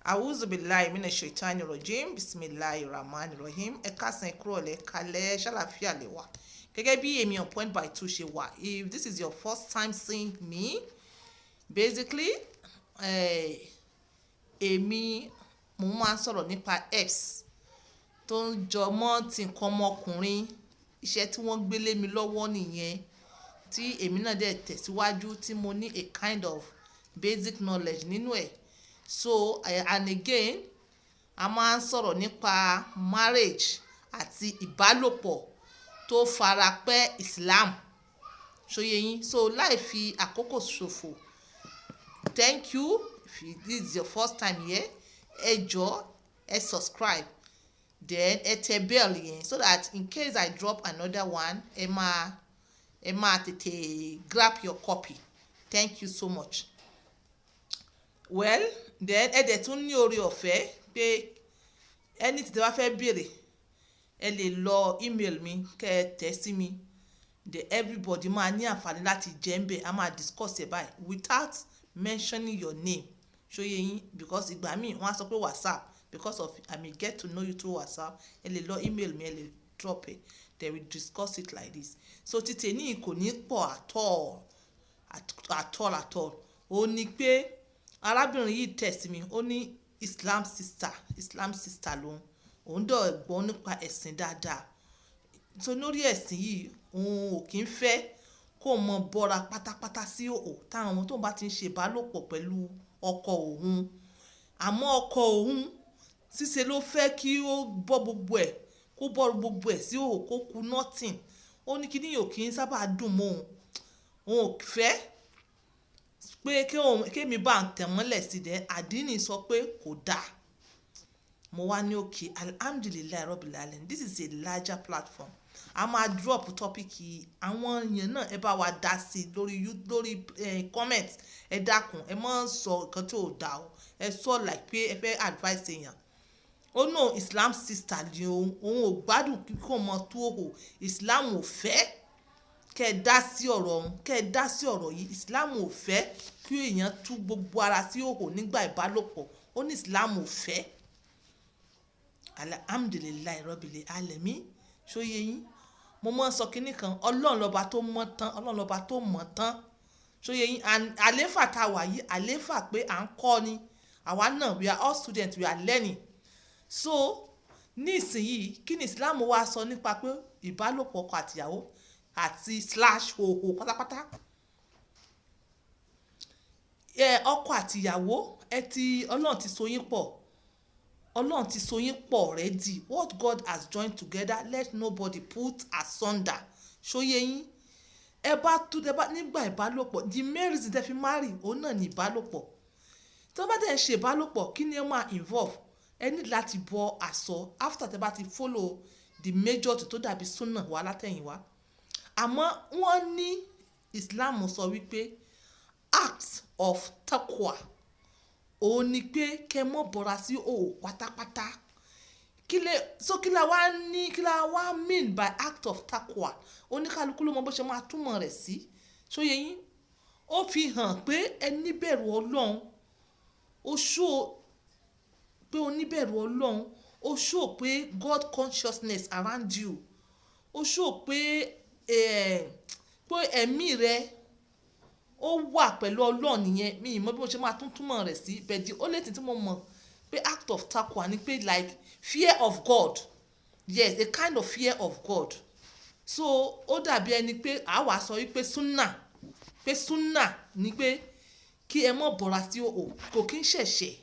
Auzubillahi minash shaitani rajim. Bismillahir rahmanir rahim. Ẹ káàsán, ẹ kúrọ̀lẹ́, kalẹ́, ṣàlàáfíà lẹ wà. Gẹ́gẹ́ bí èmi on point by two ṣe wà, if this is your first time seeing me, basically, èmi mo máa ń sọ̀rọ̀ nípa herbs tó ń jọ mọ́ ti nǹkan ọmọkùnrin. Iṣẹ́ tí wọ́n gbé lé mi lọ́wọ́ nìyẹn, tí èmi náà dẹ̀ tẹ̀síwájú, tí mo ní a kind of basic knowledge nínú ẹ̀. So, and again, a máa ń sọ̀rọ̀ nípa marriage àti ìbálòpọ̀ tó fara pẹ́ Islam. Ṣó yé yín? So láì fi àkókò ṣòfò, thank you. If this is your first time here, ẹ jọ̀ọ́, ẹ subscribe, then ẹ tẹ bell yẹn so that in case I drop another one, ẹ máa tètè grab your copy. Thank you so much. Well, then ẹ dẹ̀ tún ní oore ọ̀fẹ́ pé anything tí ẹ bá fẹ́ bèèrè, ẹ lè lọ email mi, kí ẹ tẹ̀ sí mi. Then everybody máa ní àǹfààní láti jẹ́ ń bẹ̀. A máa discuss ẹ̀ báyìí without mentioning your name. Ṣó yé yín? Because ìgbà míì wọ́n á sọ pé WhatsApp, because of I may get to know you through WhatsApp. Ẹ lè lọ email mi, ẹ lè drop ẹ, then we discuss it like this. So títí ní kò ní pọ̀ at all, at all, at all. Ó ní pé arábìnrin yìí tẹ̀ sí mi, ó ní Islam sister, Islam sister lòun. Òun dẹ̀ gbọ́ nípa ẹ̀sìn dáadáa. So lórí ẹ̀sìn yìí, òun ò kí ń fẹ́ kó mọ bọ́ra pátápátá sí ìhòhò táwọn ọmọ tó bá ti ń ṣe ìbálòpọ̀ pẹ̀lú ọkọ òun. Àmọ́ ọkọ òun ṣíṣe ló fẹ́ kí ó bọ́ gbogbo ẹ̀, kó bọ́ gbogbo ẹ̀ sí ìhòhò, kó ku nothing. Ó ní kíní yìí ò kí ń sábà dùn mọ́ òun. Òun ò fẹ́ pé kí òun, kí èmi bá ń tẹ̀ mọ́lẹ̀ sí dẹ̀. Àdínì sọ pé kò da. Mo wá ní okay, alhamdulillahi rabbil alamin. This is a larger platform. A máa drop topic yìí. Àwọn èèyàn náà, ẹ bá wa dá sí lórí, lórí comment. Ẹ dákun, ẹ má sọ nǹkan tí ò da o. Ẹ sọ like pé ẹ fẹ́ advice èèyàn. Ó no Islam sister ni òun, òun ò gbádùn kí kò mọ tó hò. Islam ò fẹ́ kí ẹ dá sí ọ̀rọ̀ òun, kí ẹ dá sí ọ̀rọ̀ yìí. Islam ò fẹ́ kí èèyàn tú gbogbo ara sí ìhòhò nígbà ìbálòpọ̀. Ó ní Islam ò fẹ́. Alhamdulillahi rabbil alamin. Ṣó yé yín? Mo máa ń sọ kíní kan, Ọlọ́run lọba tó mọ̀ tán, Ọlọ́run lọba tó mọ̀ tán. Ṣó yé yín? And àléfà tá wà yìí, àléfà pé à ń kọ́ ni. Àwa náà, we are all students, we are learning. So ní ìsinyìí, kí ni Islam wá sọ nípa pé ìbálòpọ̀ ọkọ àti ìyàwó àti slash ìhòhò pátápátá? Ẹ ọkọ àti ìyàwó, ẹ ti Ọlọ́run ti so yín pọ̀. Ọlọ́run ti so yín pọ̀ already. What God has joined together, let nobody put asunder. Ṣó yé yín? Ẹ bá tú, ẹ bá nígbà ìbálòpọ̀, the main reason tẹ́ fi marry, òun náà ni ìbálòpọ̀. Tí wọ́n bá dẹ̀ ń ṣe ìbálòpọ̀, kí ni ẹ máa involve? Ẹ need láti bọ́ aṣọ after tẹ́ bá ti follow the major tó dàbí sunnah wá látẹ̀yìnwá. Àmọ́ wọ́n ní Islam sọ wípé act of taqwa, òun ni pé kí ẹ má bọ́ra sí ìhòhò pátápátá. Kí lè, so kí la wá ní, kí la wá mean by act of taqwa? Oníkálukú ló mọ bó ṣe máa túmọ̀ rẹ̀ sí. Ṣó yé yín? Ó fi hàn pé ẹ níbẹ̀rù Ọlọ́run. Ó show pé o níbẹ̀rù Ọlọ́run. Ó show pé God consciousness around you. Ó show pé ẹ̀mí rẹ ó wà pẹ̀lú Ọlọ́run nìyẹn. Mi ò mọ bí mo ṣe máa tún túmọ̀ rẹ̀ sí, but the only thing tí mo mọ̀ pé act of taqwa ni pé like fear of God. Yes, a kind of fear of God. So ó dàbí ẹni pé a wà sọ wípé sunnah, pé sunnah ni pé kí ẹ má bọ́ra sí ìhòhò, kò kí ń ṣẹ̀ṣẹ̀.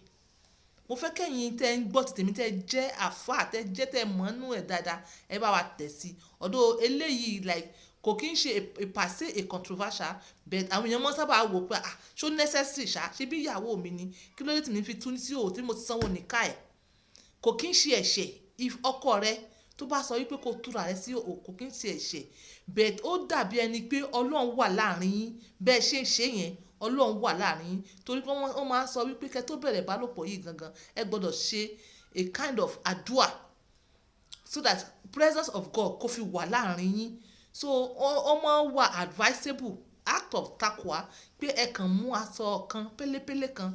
Mo fẹ́ kẹ́yin tẹ́ ń gbọ́ tèmi, tẹ́ jẹ́ àfá, tẹ́ jẹ́ tẹ́ mọ̀ nínú ẹ̀ dáadáa, ẹ bá wa tẹ̀ sí. Although eléyìí like kò kí ń ṣe a per se a controversial, but àwọn èèyàn máa ń sábà wò pé, ah, ṣó necessary ṣá? Ṣé bí ìyàwó mi ni? Kí ló dé tí mi fi tú sí ìhòhò tí mo ti sanwó nikah ẹ̀? Kò kí ń ṣe ẹ̀ṣẹ̀ if ọkọ rẹ tó bá sọ wípé kó túra rẹ sí ìhòhò, kò kí ń ṣe ẹ̀ṣẹ̀. But ó dàbí ẹni pé Ọlọ́run wà láàrin yín. Bẹ́ẹ̀ ṣe ń ṣe yẹn, Ọlọ́run wà láàrin yín. Torí pé wọ́n máa ń sọ wípé kí ẹ tó bẹ̀rẹ̀ ìbálòpọ̀ yìí gangan, ẹ gbọdọ̀ ṣe a kind of àdúà so that presence of God kó fi wà láàrin yín. So ó máa ń wà advisable, act of taqwa, pé ẹ kàn mú aṣọ kan pélépélé kan.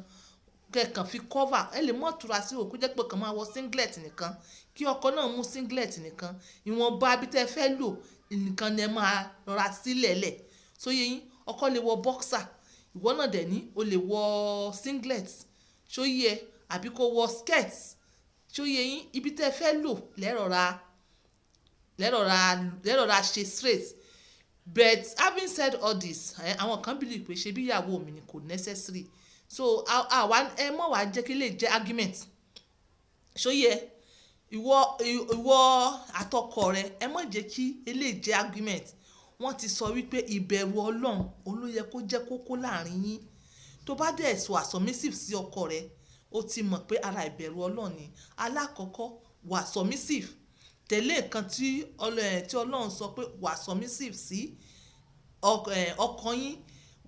Kẹ́ kàn fi cover. Ẹ lè mọ́ túra sí ìhòhò, kó jẹ́ pé kàn máa wọ singlet nìkan, kí ọkọ náà mú singlet nìkan. Ìwọ̀nba bí tẹ́ fẹ́ lò nìkan ni ẹ máa rọra sílẹ̀ lẹ̀. Ṣó yé yín? Ọkọ lè wọ boxer, ìwọ náà dẹ̀ ní o lè wọ singlet. Ṣó yé ẹ? Àbí kó wọ skirt. Ṣó yé yín? Ibi tẹ́ fẹ́ lò lẹ́rọ̀ra ṣe straight. But having said all this, àwọn kan believe pé ṣe bí ìyàwó mi ni, kò necessary. So àwa ẹ mọ̀ wá jẹ́ kí lè jẹ́ argument. Ṣó yé ẹ? Ìwọ àtọkọ rẹ, ẹ má jẹ́ kí eléyìí jẹ́ argument. Wọ́n ti sọ wípé ìbẹ̀rù Ọlọ́run òun ló yẹ kó jẹ́ kókó láàrin yín. Tó bá dẹ̀ sọ submissive sí ọkọ rẹ, ó ti mọ̀ pé ara ìbẹ̀rù Ọlọ́run ni. Alákọ̀ọ́kọ́, wà submissive, tẹ̀lé nǹkan tí Ọlọ́run sọ pé wà submissive sí ọkọ yín.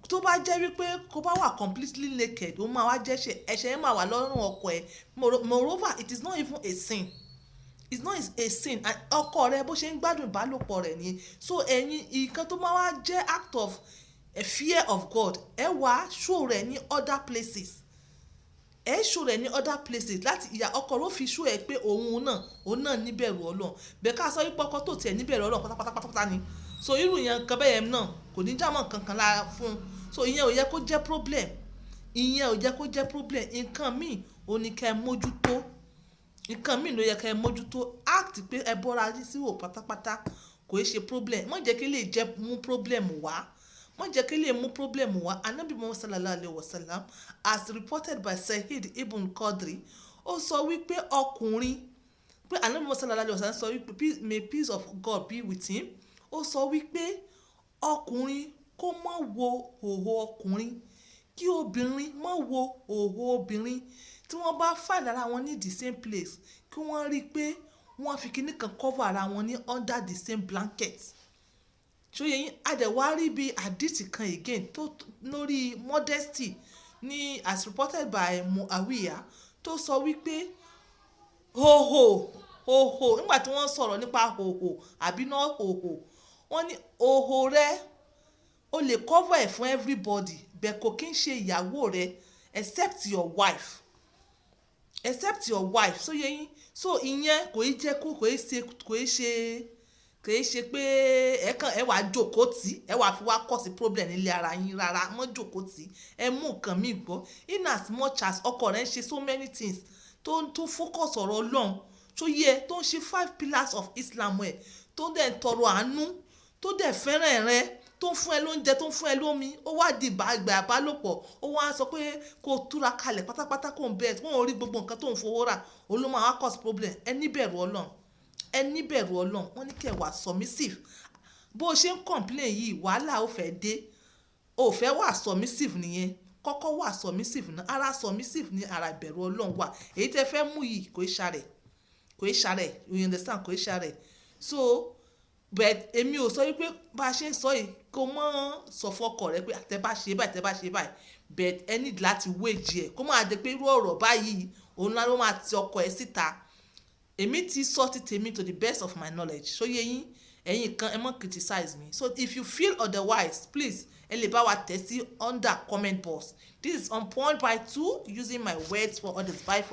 Tó bá jẹ́ wípé kó bá wà completely naked, ó máa wá jẹ́ ẹ̀ṣẹ̀ yẹn máa wà lọ́rùn ọkọ ẹ. Moreover, it is not even a sin, it's not a sin. And ọkọ rẹ, bó ṣe ń gbádùn ìbálòpọ̀ rẹ̀ ni. So ẹ̀yin, nǹkan tó máa wá jẹ́ act of a fear of God, ẹ wá show rẹ̀ ní other places, ẹ show rẹ̀ ní other places láti ìyá ọkọ rẹ̀ ó fi show ẹ pé òun náà níbẹ̀rù Ọlọ́run. Bẹ́ẹ̀ ká sọ wípé ọkọ tó tiẹ̀ níbẹ̀rù Ọlọ́run pátápátá pátápátá ni. So irú yẹn, nǹkan bẹ́ẹ̀ yẹn náà kò ní jámọ́ nǹkan kan lára fún un. So ìyẹn ò yẹ kó jẹ́ problem, ìyẹn ò yẹ kó jẹ́ problem. Nǹkan míì ò ní kẹ́ ẹ mójútó, nǹkan míì ló yẹ kẹ́ ẹ mójútó. Act pé ẹ bọ́ra sí ìhòhò pátápátá kò í ṣe problem. Má jẹ́ kí lè jẹ́ mú problem wá, má jẹ́ kí lè mú problem wá. Anabi Muhammad sallallahu alayhi wa sallam, as reported by Saheed Ibn Qadri, ó sọ wípé ọkùnrin, pé Anabi Muhammad sallallahu alayhi wa sallam sọ wípé, may peace of God be with him, ó sọ wípé ọkùnrin kó má wo ìhòhò ọkùnrin, kí obìnrin má wo ìhòhò obìnrin. Tí wọ́n bá find ara wọn ní the same place, kí wọ́n rí i pé wọ́n fi kíní kan cover ara wọn ní under the same blanket. Ṣó yé yín? A dẹ̀ wá rí bí hadith kan again tó lórí modesty ní, as reported by Muawiya, tó sọ wípé hòhò, nígbà tí wọ́n sọ̀rọ̀ nípa hòhò àbí náà hòhò, wọ́n ní hòhò rẹ, o lè cover ẹ̀ fún everybody, bẹ́ẹ̀ kò kí ń ṣe ìyàwó rẹ, except your wife, except your wife. Ṣó yé yín? So ìyẹn kò í jẹ́ kó kò í ṣe pé ẹ kàn ẹ wàá jókòó tì, ẹ wàá fi wá cause problem nílé ara yín. Rárá, mọ́ jókòó tì. Ẹ mú nǹkan míì gbọ́. In as much as ọkọ rẹ ń ṣe so many things, tó focus ọ̀rọ̀ Ọlọ́run tó yẹ, tó ń ṣe five pillars of Islam ẹ̀, tó dẹ̀ ń tọrọ àánú, tó dẹ̀ fẹ́ràn rẹ, tó ń fún ẹ lóúnjẹ, tó ń fún ẹ lómi, ó wá di ìgbà ìbálòpọ̀, ó wá sọ pé kó o túra kalẹ̀ pátápátá, kó o bẹ́ẹ̀ kó o rí gbogbo nǹkan tó ń fowó rà, òun ló máa wá cause problem. Ẹ níbẹ̀rù Ọlọ́run, ẹ níbẹ̀rù Ọlọ́run. Wọ́n ní kẹ́ ẹ wà submissive. Bó o ṣe ń complain yìí, wàhálà ó fẹ́ dé. Ó fẹ́ wà submissive nìyẹn. Kọ́kọ́ wà submissive náà. Ara submissive ní ara ìbẹ̀rù Ọlọ́run wà. Èyí tẹ́ fẹ́ mú yìí, kò í ṣàrẹ̀, kò í ṣàrẹ̀. You understand? Kò í ṣàrẹ̀. So but èmi ò sọ wípé bá a ṣe ń sọ yìí, kó mọ́ sọ fọ́kọ rẹ pé tẹ́ bá ṣe báyìí, tẹ́ bá ṣe báyìí, but ẹ need láti wéjì ẹ̀, kó máa jẹ́ pé irú ọ̀rọ̀ báyìí òun náà ló máa ti ọkọ ẹ síta. Èmi ti sọ ti tèmi to the best of my knowledge. Ṣó yé yín? Ẹ̀yin kan, ẹ má criticize me. So if you feel otherwise, please, ẹ lè bá wa tẹ̀ sí under comment box. This is On Point by Two, using my words for others. Bye for.